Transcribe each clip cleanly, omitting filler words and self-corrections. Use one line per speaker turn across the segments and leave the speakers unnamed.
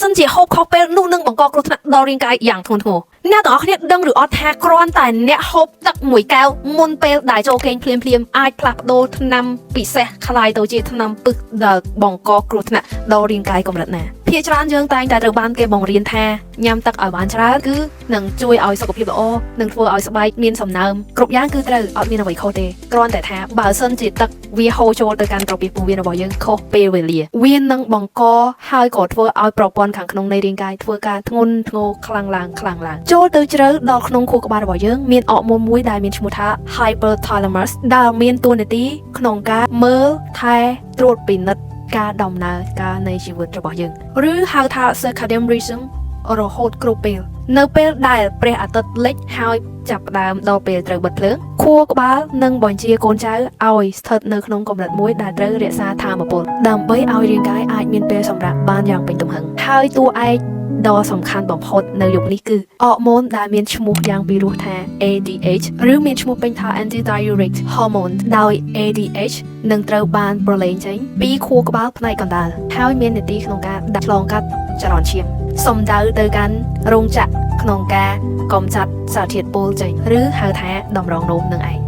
នជាហូបខុសពេលនោះនឹងបង្កគ្រោះថ្នាក់ដល់រាងកាយយ៉ាងធ្ងន់ធ្ងរអ្នកទាំងអស់គ្នាដឹងឬអត់ថាគ្រាន់តែអ្នកហូបទឹកមួយកែវមុនពេលដែលចូលគេងភ្លាមភ្លាមៗអាចផ្លាស់ប្ដូរថ្នាំពិសេសក្លាយទៅជាថ្នាំពិសដែលបង្កគ្រោះថ្នាក់ដល់រាងកាយកម្រិតណាភាគច្រើនយើងតែងតែត្រូវបានគេបង្រៀនថាញ៉ាំទឹកឲ្យបានច្រើនគឺនឹងជួយឲ្យសុខភាពល្អនិងធ្វើឲ្យស្បែកមានសំណើមគ្រប់យ៉ាងគឺត្រូវអត់មានអ្វីខុសទេគ្រាន់តែថាបើសិនជាទឹកវាហូរចូលទៅកាន់ក្រពះពោះវៀនរបស់យើងខុសពេលវេលាវានឹងបង្កហើយក៏ធ្វើឲ្យប្រព័ន្ធខាងក្នុងនៃរាងកាយធ្វើការធ្ងន់ធ្ងរខ្លាំងឡើងខ្លាំងឡើងចូលទៅជ្រៅដល់ក្នុងខួរក្បាលរបស់យើងមានអរម៉ូនមួយដែលមានឈ្មោះថា hypothalamus ដែលមានតួនាទីក្នុងការមើលថែត្រួតពិនិត្យការដំណើរការនៃជីវិតរបស់យើងឬហៅថា circadian rhythm រហូតគ្រប់ពេលនៅពេលដែលព្រះអាទិត្យលិចហើយចាប់ផ្ដើមដល់ពេលត្រូវបិទភ្លើងខួរក្បាលនឹងបញ្ជាកូនចៅឲ្យស្ថិតនៅក្នុងកម្រិតមួយដែលត្រូវរក្សាថាមពលដើម្បីឲ្យរាងកាយអាចមានពេលសម្រាកបានយ៉ាងពេញទំហឹងហើយតួឯកដ៏សំខាន់បំផុតនៅយុគនេះគឺអរម៉ូនដែលមានឈ្មោះយ៉ាងពិរោះថា ADH ឬមានឈ្មោះពេញថា Antidiuretic Hormone ដោយ ADH នឹងត្រូវបានប្រឡែងចេញពីខួរក្បាលផ្នែកកណ្ដាលហើយមាននាទីក្នុងការដាក់ឆ្លងកាត់ចរន្តឈាមសំដៅទៅកាន់រោងចក្រក្នុងការកម្ចាត់សារធាតុពុលចេញឬហៅថាតម្រងនោមនឹងឯង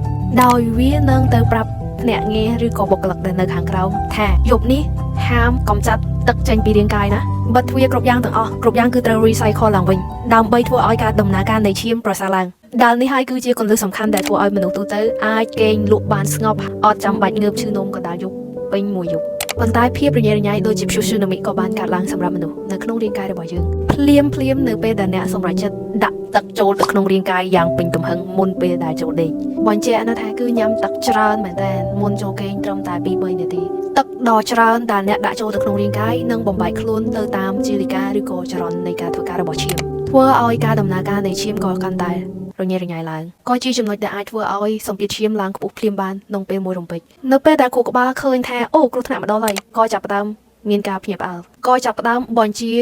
ដោយវានឹងទៅប្រាប់ភ្នាក់ងារឬក៏បុគ្គលិកដែលនៅខាងក្រោមថាយប់នេះហាមកម្ចាត់ទឹកចេញពីរាងកាយណាបិទទ្វារគ្រប់យ៉ាងទាំងអស់គ្រប់យ៉ាងគឺត្រូវ recycle ឡើងវិញដើម្បីធ្វើឲ្យការដំណើរការនៃឈាមប្រសើរឡើងដែលនេះហើយគឺជាគន្លឹះសំខាន់ដែលធ្វើឲ្យមនុស្សទូទៅអាចគេងលក់បានស្ងប់អត់ចាំបាច់ងើបឈឺនោមកណ្ដាលយប់ពេញមួយយប់ប៉ុន្តែភាពរញ៉េរញ៉ៃដូចជាព្យុះស៊ូណាមីក៏បានកើតឡើងសម្រាប់មនុស្សនៅក្នុងរាងកាយរបស់យើងភ្លាមភ្លាមនៅពេលដែលអ្នកសម្រេចចិត្តដាក់ទឹកចូលទៅក្នុងរាងកាយយ៉ាងពេញទំហឹងមុនពេលដែលចូលដេកបញ្ជាក់នៅថាគឺញ៉ាំទឹកច្រើនមែនតើមុនចូលគេងត្រឹមតែ2-3នាទីទឹកដ៏ច្រើនដែលអ្នកដាក់ចូលទៅក្នុងរាងកាយនឹងបំបែកខ្លួនទៅតាមជាលិកាឬក៏ចរន្តនៃការធ្វើការរបស់ឈាមធ្វើឲ្យការដំណើរការនៃឈាមក៏កាន់តែរញ៉េរញ៉ៃឡើងក៏ជាចំណុចដែលអាចធ្វើឲ្យសម្ពាធឈាមឡើងខ្ពស់ភ្លាមបានក្នុងពេលមួយរំពេចនៅពេលដែលខួរក្បាលឃើញថាអូគ្រោះថ្នាក់មកដល់ហើយក៏ចាប់ផ្ដើមមានការភ្ញាក់ផ្អើលក៏ចាប់ផ្ដើមបញ្ជា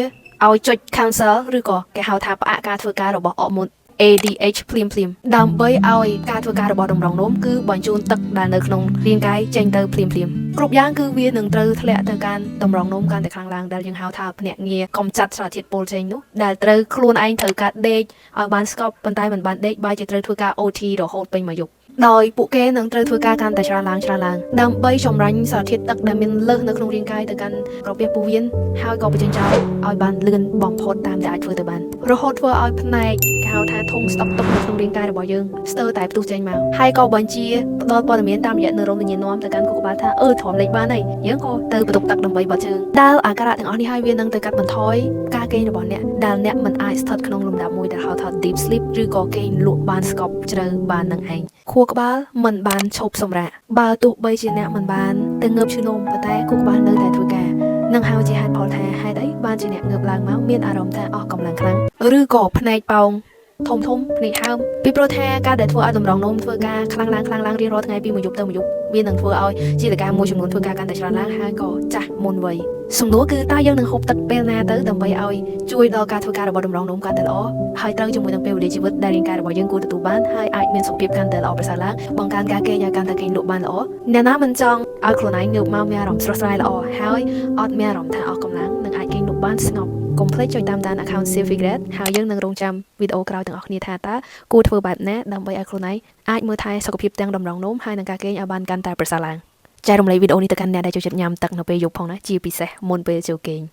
ឲ្យចុច cancel ឬក៏គេហៅថាផ្អាកការធ្វើការរបស់អរម៉ូន ADH ភ្លាមភ្លាមដើម្បីឲ្យការធ្វើការរបស់តម្រងនោមគឺបញ្ជូនទឹកដែលនៅក្នុងរាងកាយចេញទៅភ្លាមភ្លាមគ្រប់យ៉ាងគឺវានឹងត្រូវធ្លាក់ទៅកាន់តម្រងនោមកាន់តែខ្លាំងឡើងដែលយើងហៅថាភ្នាក់ងារកំចាត់សារធាតុពុលចេញនោះដែលត្រូវខ្លួនឯងត្រូវការដេកឲ្យបានស្កប់ប៉ុន្តែមិនបានដេកបែរជាត្រូវធ្វើការ OT រហូតពេញមួយយប់ដោយពួកគេនឹងត្រូវធ្វើការកាន់តែច្រើនឡើងច្រើនឡើងដើម្បីចម្រាញ់សារធាតុទឹកដែលមានលើសនៅក្នុងរាងកាយទៅកាន់ក្រពះពោះវៀនហើយក៏បញ្ចេញចោលឲ្យបានលឿនបំផុតតាមដែលអាចធ្វើទៅបានរហូតធ្វើឲ្យផ្នែកគេហៅថាធុងស្តុកទុកនៅក្នុងរាងកាយរបស់យើងស្ទើរតែផ្ទុះចេញមកហើយក៏បញ្ជាផ្ដល់ព័ត៌មានតាមរយៈនៅរោមវិញ្ញាណនាំទៅកាន់ខួរក្បាលថាអឺទ្រាំលេខបានហើយយើងក៏ទៅបន្ទប់ទឹកដើម្បីបត់ជើងដែលអាការៈទាំងអស់នេះហើយវានឹងទៅកាត់បន្ថយការគេងរបស់អ្នកដែលអ្នកមិនអាចស្ថិតក្នុងលំដាប់មួយដែលហៅថា deep sleep ឬក៏គេងលក់បានស្កប់ជ្រៅបាននឹងឯងខួរក្បាលមិនបានឈប់សម្រាកបើទោះបីជាអ្នកមិនបានទៅងើបឈឺនោមប៉ុន្តែខួរក្បាលនៅតែធ្វើការនឹងហើយជាហេតុផលថាហេតុអីបានជាអ្នកងើបឡើងមកមានអារម្មណ៍ថាអស់កម្លាំងខ្លាំងឬក៏ភ្នែកប៉ោងធំធំភ្នែកហើមពីព្រោះថាការដែលធ្វើឲ្យតម្រងនោមធ្វើការខ្លាំងឡើងខ្លាំងឡើងរៀងរាល់ថ្ងៃពីមួយយប់ទៅមួយយប់វានឹងធ្វើឲ្យជាលការមួយចំនួនធ្វើការកាន់តែច្រើនឡើងហើយក៏ចាស់មុនវ័យសំណួរគឺតើយើងនឹងហូបទឹកពេលណាទៅដើម្បីឲ្យជួយដល់ការធ្វើការរបស់តម្រងនោមកាន់តែល្អហើយត្រូវជាមួយនឹងពេលវេលាជីវិតដែលរាងកាយរបស់យើងគួរទទួលបានហើយអាចមានសុខភាពកាន់តែល្អប្រសើរឡើងបង្កើនការគេងឲ្យកាន់តែគេងលក់បានល្អអ្នកណាមិនចង់ឲ្យខ្លួនឯងងើបមកមានអារម្មណ៍ស្រស់ស្រាយល្អហើយអត់មានអារម្មណ៍ថាអស់កម្លាំងនិងអាចគេងលក់បានស្ងប់កុំភ្លេចចុចតាមដាន account Sylvie Grad ហើយយើងនឹងរងចាំវីដេអូក្រោយទាំងអស់គ្នាថាតើគួរធ្វើបែបណាដើម្បីឲ្យខ្លួនឯងអាចមើលថែសុខភាពទាំងតម្រងនោមហើយនិងការគេងឲ្យបានកាន់តែប្រសើរឡើងចែករំលែកវីដេអូនេះទៅកាន់អ្នកដែលចូលចិត្តញ៉ាំទឹកនៅពេលយប់ផងណាជាពិសេសមុនពេលចូលគេង។